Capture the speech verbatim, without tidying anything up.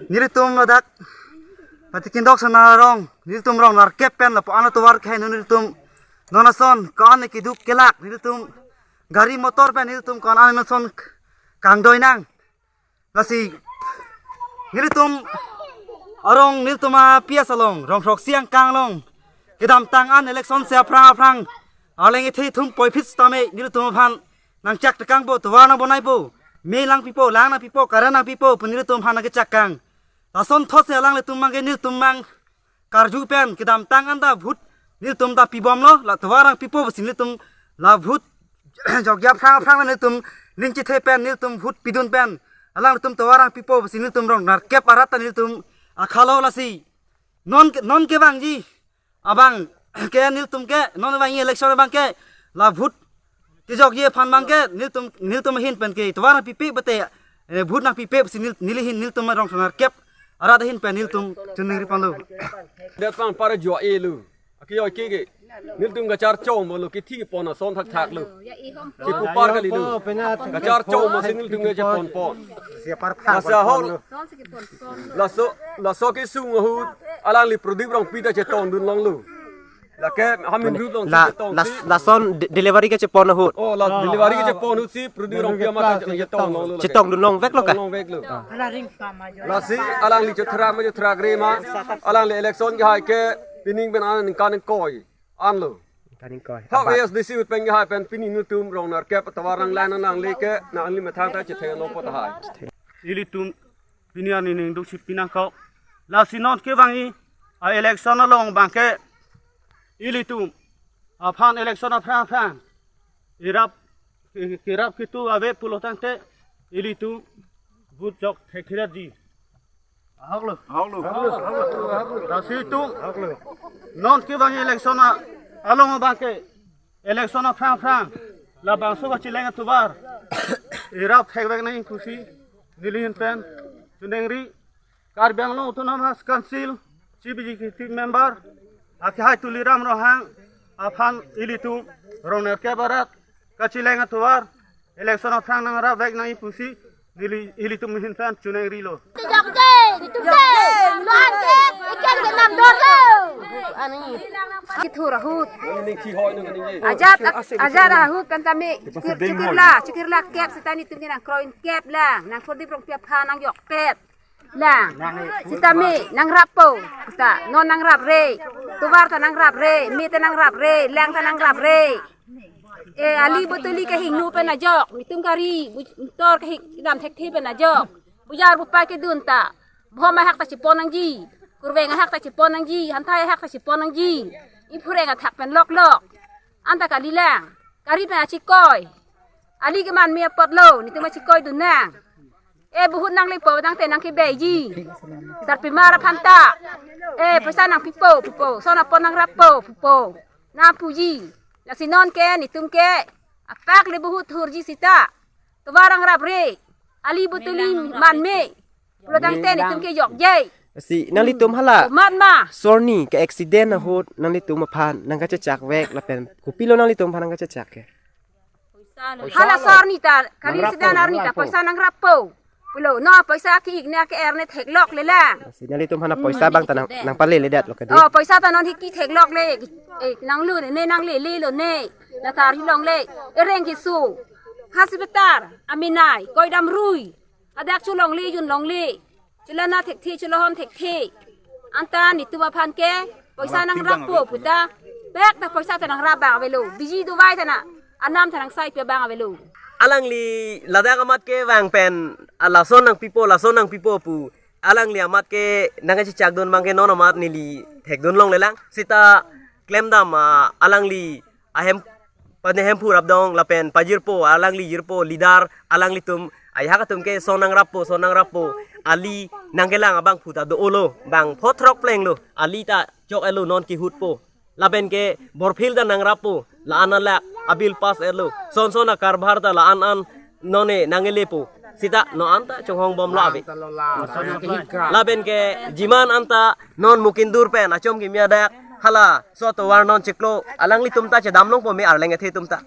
Nelitum ladak Patikindok Sana arong, nelitum rong nerkep pen lapu-an atovar keheno nelitum non ason ko-an keduk kelak, nelitum gari motor pen nelitum ko-an ason kangdoi nang. Lasi nelitum arong, nelitum a-P S along, rong throksi angkang along kedamtang an election si aphrang aphrang arleng ethe thum poiphit tame nelitum aphan nangchak tekangpo, tovar nangbonaipo, me nangpipo, lang nangpipo, current nangpipo pu nelitum aphan nangkechak kang. Lason thotsi alanglitum abangke nelitum abang karju pen kedamtang an ta vote nelitum ta pibomlo, la tovar nangpipo pusi nelitum la vote jokji aphrang aphrang nelitum ning chethe pen nelitum vote pidun pen alanglitum tovar nangpipo pusi nelitum rong nerkep arat ta nelitum akhalo. Lasi non ke, non kevangji abangke nelitum ke, non vangji election abangke la vote kejokji aphan abangke nelitum, nelitum ahin pen ke tovar nangpipe bete, eh, vote nangpipe pusi nel-, neli ahin, nelitum rong nerkep arat ahin pen nelitum choningri ponlo. Datang para jua elu. Aki oi ke ke. Nelitum kacharchom lo, kithi pon ason thakthak lo. Chipupar kali lo. Kacharchom lo si nelitum ke chepon pon. Masa hol. Laso, laso kesung ahut alangli Prodip Rongpi ta chetongdun longlo. Lake Hamin Rup along la, si chetong la, si. Lason de-, delivery kechepon ahut. Oh, la delivery kechepon ahut si Prodip Rongpi amat ta chetong longlo lake. Chetongdun longveklo ka? Chetong longveklo. Lasi alangli chothrak ma chothrakre ma, alangli election kehai ke pining pen an ningkan ingkoi anlo. Ningkan ingkoi. Hak A S D C ahut pen kehai pen pini nelitum rong nerkep atovar nanglang nangle ke nangli methang ta chethenglo po tahai. Ilitum pini arni ning duk si pinangkok. Lasi non kevangji a-election along abangke ilitum aphan election aphrang aphrang irap, kirap kitu ave pulo tangte ilitum vote jok thektheretji. Ahok lo. Ahok lo. Lasi itum non kevangji election a-, along abangke election aphrang aphrang labangso kacheleng atovar irap thekvek nangji pusi neli ahin pen choningri. Karbi Anglong Autonomous Council Chief Executive Member akehai Tuliram Ronghang aphan ilitum rong nerkep arat kacheleng atovar election aphrang nangrapvek nangji pusi neli, ilitum ahin pen choningrilo. Jokje, itum ke, lo-an ke, iken ke nam dor lo. Ani. Kithur ahut. Ajat, ajat ahut kan tame, chikir, chikirla, chikirla kep seta nelitum ke nangkroikep lang, nang Prodip Rongpi aphan nangjokpet lang. Sitame nangrappo, ta non nangrapre, tovar ta nangrapre, me ta nangrapre, lang ta nangrapre. Eh, ali botoli kehingno pen ajok, nelitum gari, bu-, motor kehing, kedam thekthe pen ajok. Bujar bupai kedun ta, bhom ahak ta chepon nangji, kurveng ahak ta chepon nangji, hanthai ahak ta chepon nangji. Iphureng athak pen loklok. Anta kali lang, gari pen achikoi. Ali keman me apotlo, nelitum achikoidun nang. Eh, vote nanglepo tangte nangkebeiji. Sarpimar aphan ta. Eh, poisa nangpipo, pupo. Son apon nangrappo, pupo. Nangpuji. Lasi non ke, nelitum ke. Apak le vote thurji seta. Tovar nangrapre. Ali botoli man me. Pulo tangte nelitum ke jokje. Si nanglitum hala. Mat ma. Sorni ke accident ahut nanglitum aphan nangkachechakvek lapen kopilo nanglitum aphan nangkachechak ke? Hala sorni ta, kali nangrappo, sida nangrappo. Nangrapni ta poisa nangrappo. Pulo, no poisa ki-ik ne ke-er ne theklok le lang. Si nanglitum aphan poisa bang ta nang, nangpaleledet lo kadi. Oh, poisa ta non hiki theklok le. Eh, nanglu ne, ne nanglele lo ne. Latar hilong le. Ereng kisu. Hasibetar, aminai, koidam rui. Hadak cholongle, junlongle. Cholana thekthe, cholahon thekthe. Anta nelitum aphan ke, poisa nangrappo puta. Bek ta poisa ta nangrap abang avelo. Biji dovai ta na. Anam ta nangsai pi abang avelo. Alangli ladak amat kevang pen, a, lason nangpipo, lason nangpipo pu. Alangli amat ke nangkachechakdun abang ke non amat neli thekdun longle lang. Seta klemdam, a, alangli ahem, pane hemphu rapdong lapen pajirpo, alangli jirpo, leader, alanglitum, ajahak atum ke son nangrappo, son nangrappo, ali nangkelang abangphu ta do-olo, bang pho throk plenglo, ali ta chok-etlo non kehutpo. Lapen ke borphil ta nangrappo, la-an alak, a-bill pass-etlo, son son akarbar ta la-an an, none nangkelepo. Seta non anta chonghong bomlo ave. Lapen ke jiman anta non Mukindur pen achom kimi adak halaso atovar non chiklo alanglitum ta chedam longpo me arleng ethe atum ta.